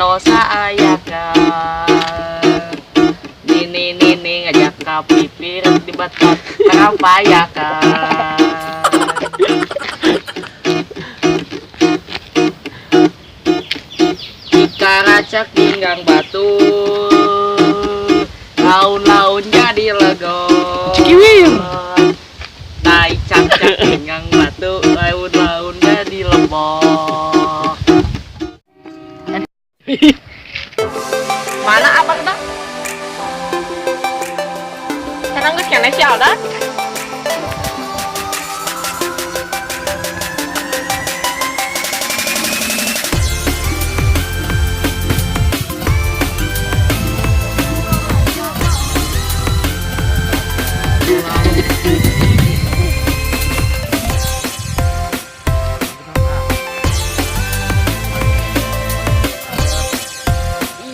Dosa ayakan. Nini nini ngajak ka pipir dibatat karapayakan. Karacak pinggang batu, laun-laun jadi lego. Cikiwir. Tai cak-cak pinggang batu, laun-laun jadi lembok. Mana abang dah? Sekarang geus keneh si Alda.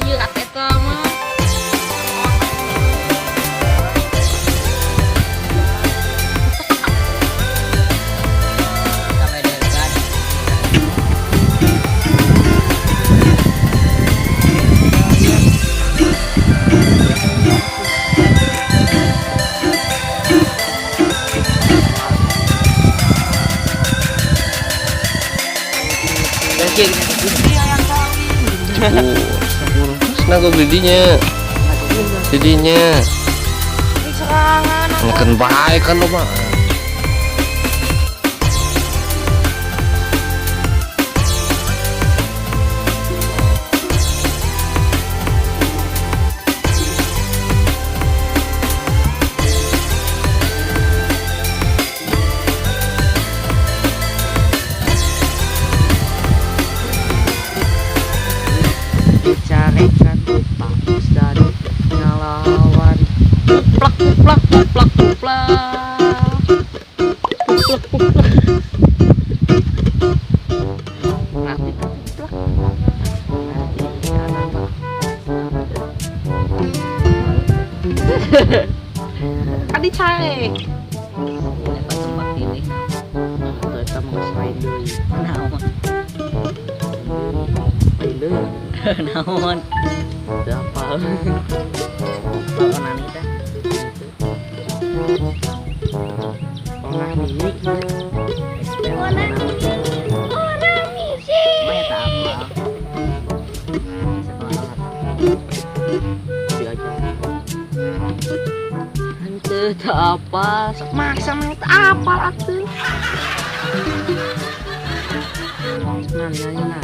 Iya, eta mah. Sampai degan. Nagog didinya. Didinya. Ngekeun bae kan lo mah. Dicarekan Pak Ustad ngalawan. Plak plak plak plak. Plak plak. Nanti plak. Nanti kanan, Pak. Kan dicari. Lepas tempat ini. Tuh, eta mah geus lain deui. Naon? Lain deui. Naon? Teu apal. Lakonan teh. Onah mini. Mah eta apal. Sekolah. Diajar. Henteu teu apa, sok maksa mah teu apal atuh. Nah, nyanyi nah.